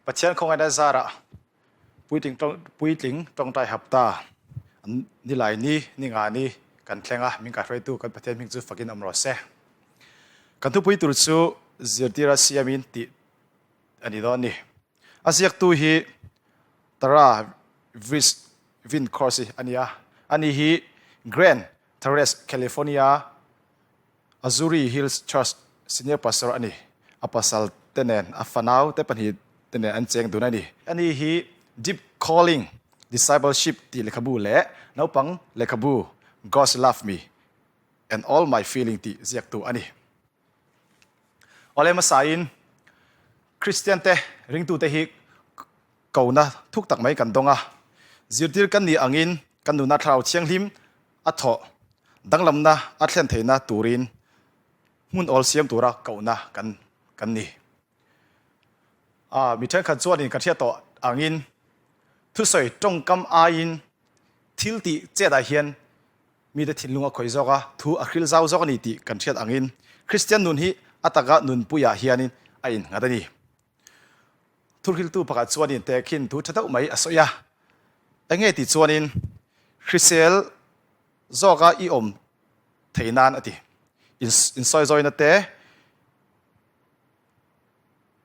Pathian khawngaihna zarah puitling puitling tawngtai hapta nilai ni ni nga ni kan thleng a, min kaihruaitu kan Pathian hming chu fakin awm rawh se. Kan thupui tur chu zirtira siamin tih a ni dawn a ni. A ziaktu hi Tara Vris Vincourse a ni a, ani hi Grand Terrace, California Azuri Hills Church Senior Pastor a ni. A pasal te nen, a fanau te pahnih te nen an cheng dun a ni. Ani hi Deep Calling Discipleship tih lehkhabu leh naupang lehkhabu God's Love Me and All My Feeling tih ziaktu a ni. Awle hmasain Kristian te ringtute hi kona thuk tak mai kan dawng a, zirtir kan nih angin kan nuna thlarau thianghlim a thawh danglamna a thlen theihna turin hmun awl siam tura kohna kan kan ni. A mi thenkhat chuanin ka hriat tawh angin thusawi tawngkam aiin thil tih chetah hian Mite thinlung a khawih zawk a, thu a hril zau zawk a ni tih kan hriat angin Kristian nun hi a taka nunpuiah hianin a innghat a ni. Thuhriltu pakhat chuanin tehkhin thu tha deuh mai a sawi a, Enge tih chuanin hrisel zawka i awm thei nan a ti. Insawizawina te,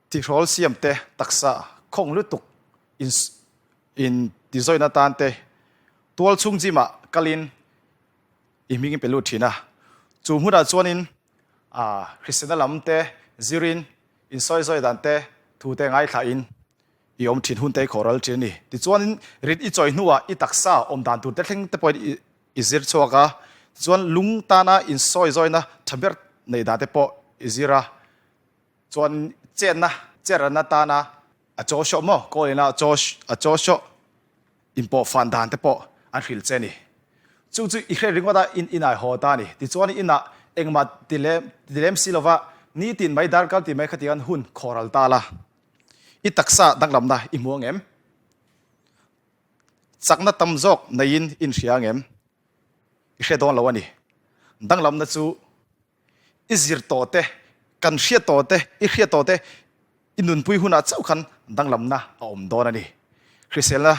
tihrawl siam te, taksa khawng lutuk intizawina tan te, tual chhung gym ah kalin i hming in pe lut thin a, chu hmunah chuanin hriselna lam te zirin insawizawi dan te thu te ngaithlain i awm thin hun te i khawh ral thin a ni. Tichuanin rit i chawi hnuah i taksa awm dan tur te thleng te pawhin i zir chhuak a, tichuan lung tana insawizawina tha ber neih dan te pawh i zir a, chuan chetna cherana tana A chaw hrawh maw? Kawlina a chaw a chaw hrawh inpawh fan dan te pawh an hrilh che a ni. Chu chu i hriat ringawt a in inah i haw ta a ni. Tichuan i inah engmah ti lem ti lem si lova nitin mai darkar ti mai khatiang an hun khawhral ta la. I taksa danglamna i hmu ang em? Chakna tam zawk neiin i inhria ang em? I hre dawn lo a ni. Danglamna chu I zir tawh te, kan hriat tawh te, i hriat tawh te i nunpui hunah chauh khan danglamna a awm dawn a ni. Hriselna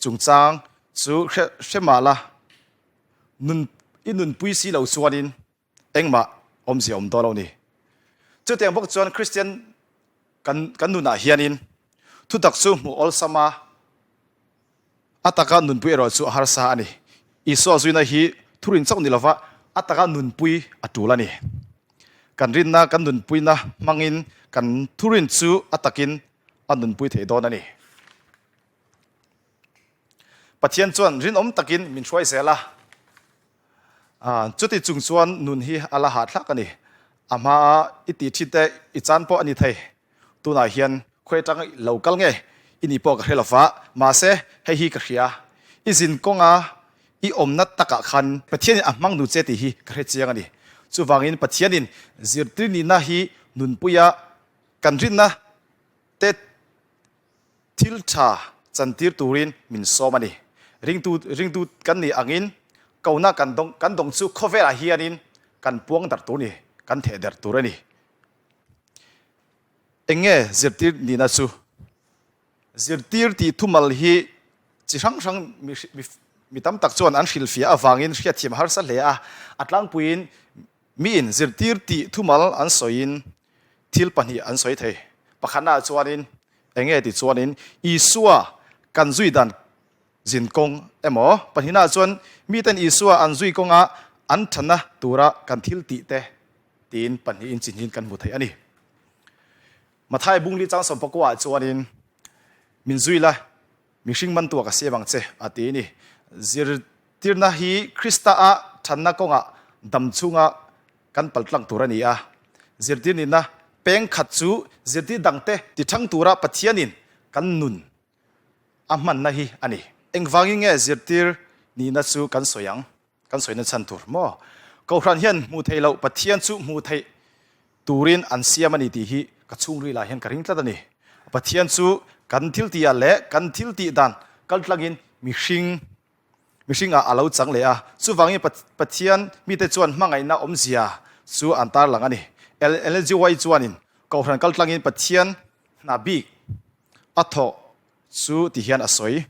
chungchang chu hre hre mah la, nun i nunpui si lo chuanin engmah awmzia awm dawn lo ni. Chutiang bawk chuan Kristian kan kan nunah hianin thutak chu hmuh awlsam a, A taka nunpui erawh chu a harsa a ni. Isua zuina hi thurin chauh ni lova a taka nunpui a tul a ni. Kan rinna kan nunpuina hmangin kan thurin chu a takin a nunpui thei dawn a ni. Pathian chuan rinawm takin min hruai zel a. Chuti chung chuan nun hi a la hahthlak a ni. A hmaa i tih thin te i chan pawh a ni thei. Tunah hian khawi atang lo kal nge i nih pawh ka hre lo va, mahse hei hi ka hria, i zin kawnga i awmna takah khan Pathianin a hmang nu che tih hi ka hre chiang a ni. Chuvangin Pathianin zirtir nihna hi nunpuia kan rinna te thil tha chantir turin min sawm a ni. Ringtu ringtu kan nih angin kona kan dawng kan dawng chu khawvelah hianin kan puang darh tur a ni, kan theh darh tur a ni. Eng nge zirtir nihna chu? Zirtir tih thumal hi chi hrang hrang mi tam tak chuan an hrilhfiah avangin hriatthiam a harsa hle a. A tlangpuiin miin zirtir tih thumal an sawiin thil pahnih an sawi thei. Pakhatnaah chuanin eng nge tih chuanin Isua kan zui dan zin kawng emaw, pahnihnaah chuan miten Isua an zui kawnga an thatna tura kan thil tih te tiin pahnihin chinhin kan hmu thei a ni. Mathai Bungli chang sawmpakua ah chuanin min zui la, mihring mantua ka siam ang che a ti a ni. Zirtirna hi Krista a thanna kawngah dam chhunga kan paltlang tur a ni a. Zirtir nihna peng khat chu zirtir dangte ti thang tura Pathianin kan nun a hmanna hi a ni. Engvangin nge zirtir nihna chu kan sawi ang? Kan sawina chhan tur maw? Kohhran hian hmuh theih loh Pathian chu hmuh theih turin an siam a ni tih hi ka chhungril ah hian ka ring tlat a ni. Pathian chu kan thil tih ah leh kan thil tih dan kaltlangin mihring mihring ah a lo chang leh a. Chuvangin Pathian mite chuan hmangaihna awmzia chu an tarlang a ni. LGY chuanin Kohhran kaltlangin Pathian hna bik. A thawh chu ti hian a sawi.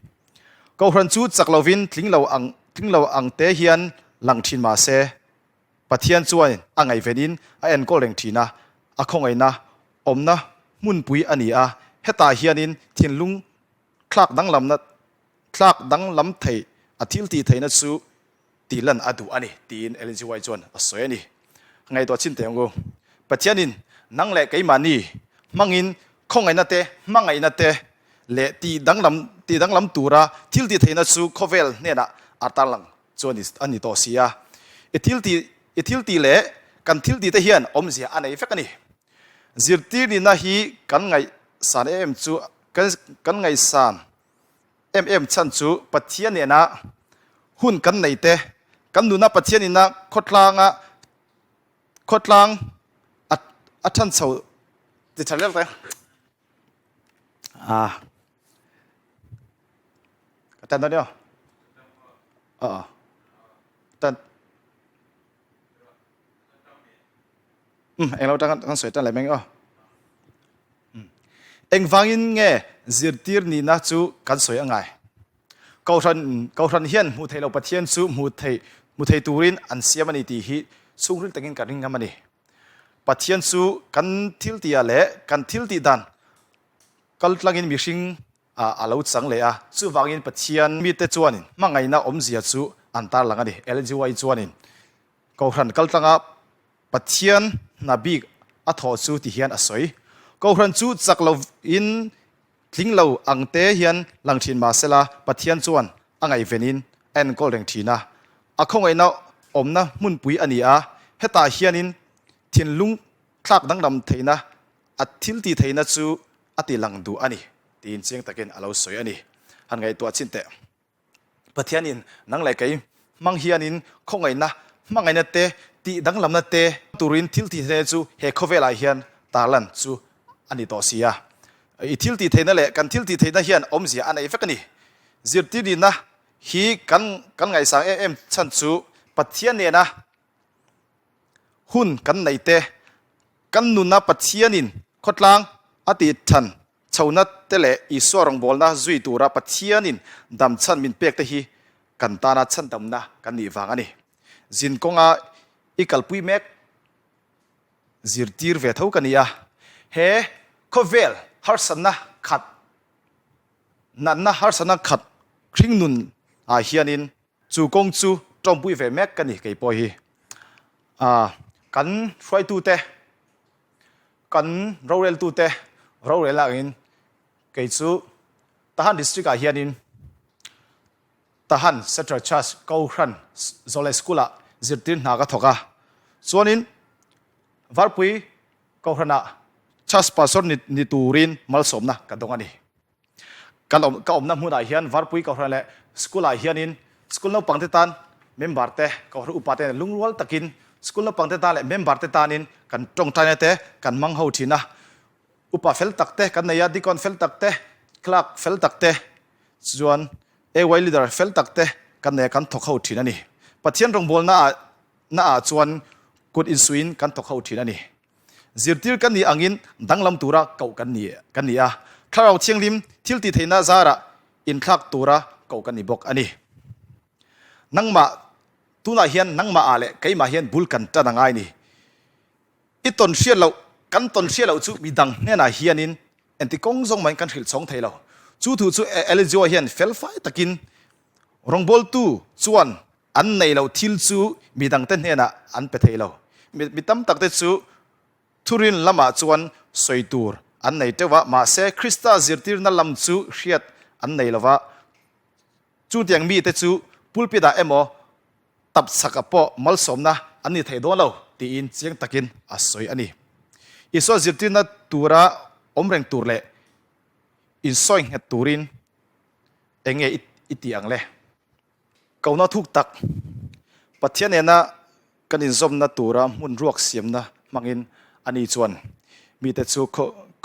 Kohhran chu chak lovin tling lo ang tling lo ang te hian lang thin mah se, Pathian chuan a ngaihvenin a enkawl reng thin a, a khawngaihna awmna hmunpui a ni a, hetah hianin thinlung thlak danglamna thlak danglam thei a thil tih theihna chu tih lan a duh a ni, tiin Ellen G. White chuan a sawi a ni. Ngaihtuah chin teh ang u. Pathianin nang leh keimahni hmangin khawngaihna te, hmangaihna te leh tih danglam tih danglam tura thil tih theihna chu khawvel hnenah a tarlang chu a ni tawh si a. I thil tih i thil tih leh kan thil tih te hian awmzia a nei vek a ni. Zirtir nihna hi kan ngaihsan em chu kan ngaihsan em em chhan chu Pathian nena hun kan nei te, kan nuna Pathian ina khawtlanga khawtlang a a than chho ti tha lek te a ka tan dawn emaw a tan Englo atang kan sawi tan leh mai ang aw. Engvangin nge zirtir nihna chu kan sawi a ngai? Kohhran Kohhran hian hmuh theih loh Pathian chu hmuh theih hmu thei turin an siam a ni tih hi chhungril takin kan ring ngam a ni. Pathian chu kan thil tihah leh kan thil tih dan kal tlangin mihring ah a lo chang leh a, chuvangin Pathian mite chuanin hmangaihna awmzia chu an tarlang a ni. Ellen G. White chuanin Kohhran kal tlanga Pathian hna bik a thawh chu ti hian a sawi. Kohhran chu chak lovin tling lo ang te hian lang thin mah sela Pathian chuan a ngaihvenin a enkawl reng thin a. A khawngaihna awmna hmunpui a ni a, hetah hianin thinlung thlak danglam theihna a thil tih theihna chu a ti lang duh a ni tiin chiang takin a lo sawi a ni. Han ngaihtuah chin teh. Pathianin nang leh kei hmang hianin khawngaihna, hmangaihna te, tih danglamna te turin thil tih theihna chu he khawvelah hian tarlan chu a ni tawh si a. I thil tih theihna leh kan thil tih theihna hian awmzia a nei vek a ni. Zirtir nihna hi kan kan ngaihsang em em chhan chu Pathian nena hun kan neih te, kan nuna Pathianin khawtlang a tih than Chhona te leh Isua rawngbawlna zui tura Pathianin dam chhan min pek te hi kan tana chhandamna kan nih vang a ni. Zin kawnga i kalpui mek zirtir ve tho ka ni a. He khawvel harsatna khat, natna harsatna khat hringnun ah hianin chu kawng chu tawmpui ve mek ka ni kei pawh hi. Kan hruaitute Kan roreltute rorel angin kei chu Tahan District ah hianin Tahan Central Church Kohhran Zawlai School ah zirtir hna ka thawk a. Chuanin Varpui Kohhran ah Church Pastor ni turin malsawmna ka dawng a ni. Kan awm ka awmna hmunah hian Varpui Kohhran leh School ah hianin School naupang te tan member te Kohhran upa te lungrual takin School naupang te tan leh member te tanin kan tawngtaina te kan hmang ho thin a. Upa fel tak te kan nei a, Deacon fel tak te, Clerk fel tak te chuan AY Leader fel tak te kan nei a kan thawk ho thin a ni. Pathian rawngbawlna ah na ah chuan kut insuihin kan thawk ho thin a ni. Zirtir kan nih angin danglam tura koh kan ni kan ni a, Thlarau Thianghlim thil tih theihna zarah inthlak tura koh kan ni bawk a ni. Nangmah, tunah hian nangmah ah leh keimah hian bul kan tan a ngai ni. I tawn hriat loh, kan tawn hriat loh chu midang hnenah hianin engti kawng zawng mahin kan hrilh chhawng thei lo. Chu thu chu Elijua hian felfai takin rawngbawltu chuan An nei lo thil chu midangte hnenah an pe thei lo. Mi tam takte chu thurin lamah chuan sawi tur an nei teuh a, mahse Krista zirtirna lam chu hriat an nei lo va. Chutiang mite chu pulpit-ah emaw tap chhakah pawh malsawmna an ni thei dawn lo tiin chiang takin a sawi a ni. Isua zirtirna tura awm reng tur leh insawi nghet turin eng nge i tih ang le? Kohna thuk tak, Pathian nena kan inzawmna tura hmun ruak siamna hmangin ani chuan mite chu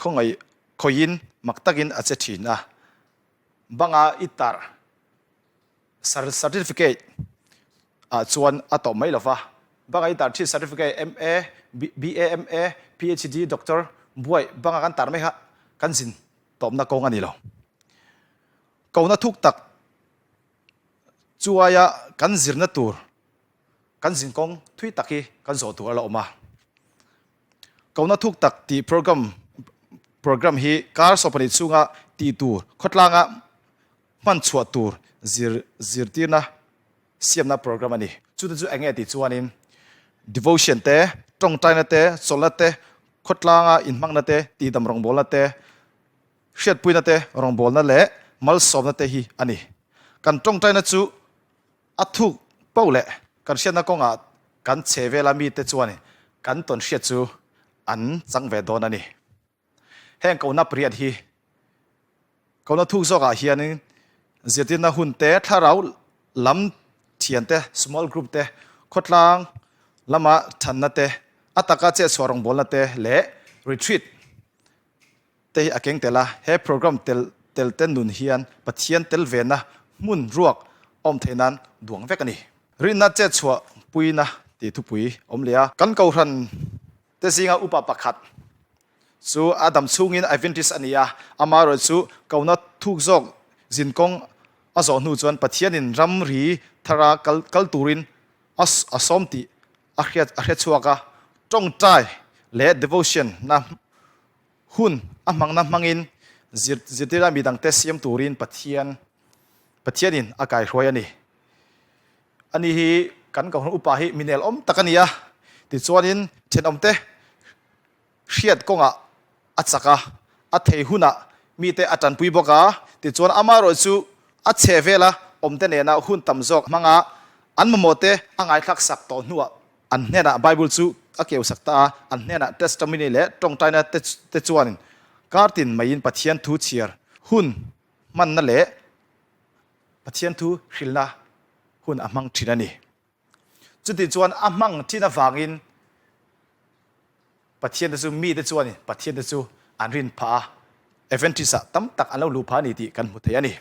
khawngaih khawihin mak takin a che thin a. Banga i tarh certificate ah chuan a tawp mai lova, banga i tarh thin certificate MA, BA, MA, PhD, Doctor buai banga kan tarh mai kha kan zin. tawpna kawng a ni lo. Kohna thuk tak chuaia kan zirna tur kan zinkawng thui tak hi kan zawh tur a la awm a. Kohna thuk tak tih program program hi kar sawpahnih chhunga tih tur khawtlanga hman chhuah tur zir zirtirna siamna program a ni. Chute chu eng nge tih chuanin devotion te, tawngtaina te, chawlhna te, khawtlanga inhmangna te, tihdam rawngbawlna te, hriatpuina te, rawngbawlna leh malsawmna te hi a ni. Kan tawngtaina chu a thuk poh leh kan hriatna kawngah kan chhe vela mite chuan kan tawn hriat chu an chang ve dawn a ni. Heng kohna pariat hi kohna thuk zawkah hianin zirtirna hun te, thlarau lam thian te, small group te, khawtlang lama thanna te, a taka chetchhuah rawngbawlna te leh retreat te hi a keng tel a. He program tel tel te nun hian Pathian tel vena hmun ruak awm theih nan duang vek a ni. Rinna chetchhuah puina tih thupui awm leh a. Kan kohhran te zinga upa pakhat chu a dam chhungin Adventist a ni a, amaherawh chu kohna thuk zawk zinkawng a zawh hnu chuan Pathianin ramri thara kal kal turin a a sawm tih a hriat a hre chhuak a, tawngtai leh devotion na hun a hmangna hmangin zir zirtira midangte siam turin Pathian Pathianin a kaihruai a ni. Ani hi kan kohhran upa hi mi nel awm tak a ni a, tichuanin thenawmte hriat kawngah a chak a, a thei hunah mite a tanpui bawk a, tichuan amaherawh chu a chhe vela awmte nena hun tam zawk hmanga an mamawhte a ngaithlak sak tawh hnuah an hnenah Bible chu a keu sak ta a, an hnenah testimony leh tawngtaina te chuanin kartin maiin Pathian thu chhiar hun hmanna leh Pathian thu hrilhna hun a hmang thin a ni. Chuti chuan a hmang thin avangin Pathian te chu mite chuan Pathian te chu an rin phah a, Adventist ah tam tak an lo luh phah a ni tih kan hmu thei a ni.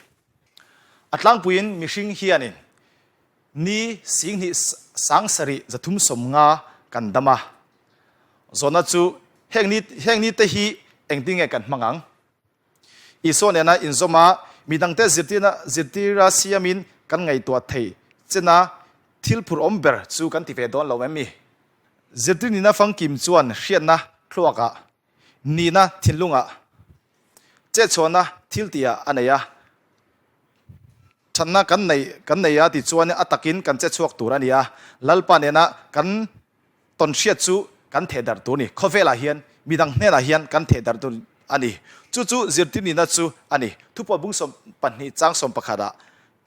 A tlangpuiin mihring hianin ni singhnih sangsarih 350 kan dam a, zawhna chu heng ni heng ni te hi engtin nge kan hmang ang? Isua nena inzawm a, midangte zirtirna zirtira siamin kan ngaihtuah thei chena thil phur awm ber chu kan ti ve dawn lo em mi? Zirtir nihna famkim chuan hriatna thluakah, nihna thinlungah, chetchhuahna thiltihah a nei a. Thatna kan nei kan nei a ti chuan a takin kan chetchhuak tur a ni a, Lalpa nena kan Tawnhriat chu kan theh darh tur a ni. Khawvelah hian midang hnenah hian kan theh darh tur a ni. Chu chu zirtir nihna chu a ni. Thupuah bung 12 chang 11 ah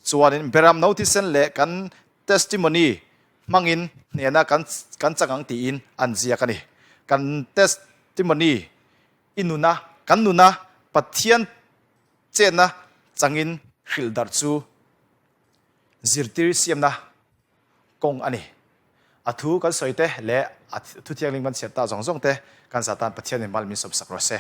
chuanin Beram no thisen leh kan testimony hmangin hnehna kan kan chang ang tiin an ziak a ni. Kan testimony i nuna kan nuna Pathian chetna changin hrilh darh chu zirtir siamna kawng a ni. A thu kan sawi te leh a thu thianghlim kan chhiat ta zawng zawng te kan zah tan Pathianin mal min sawmsak rawh se.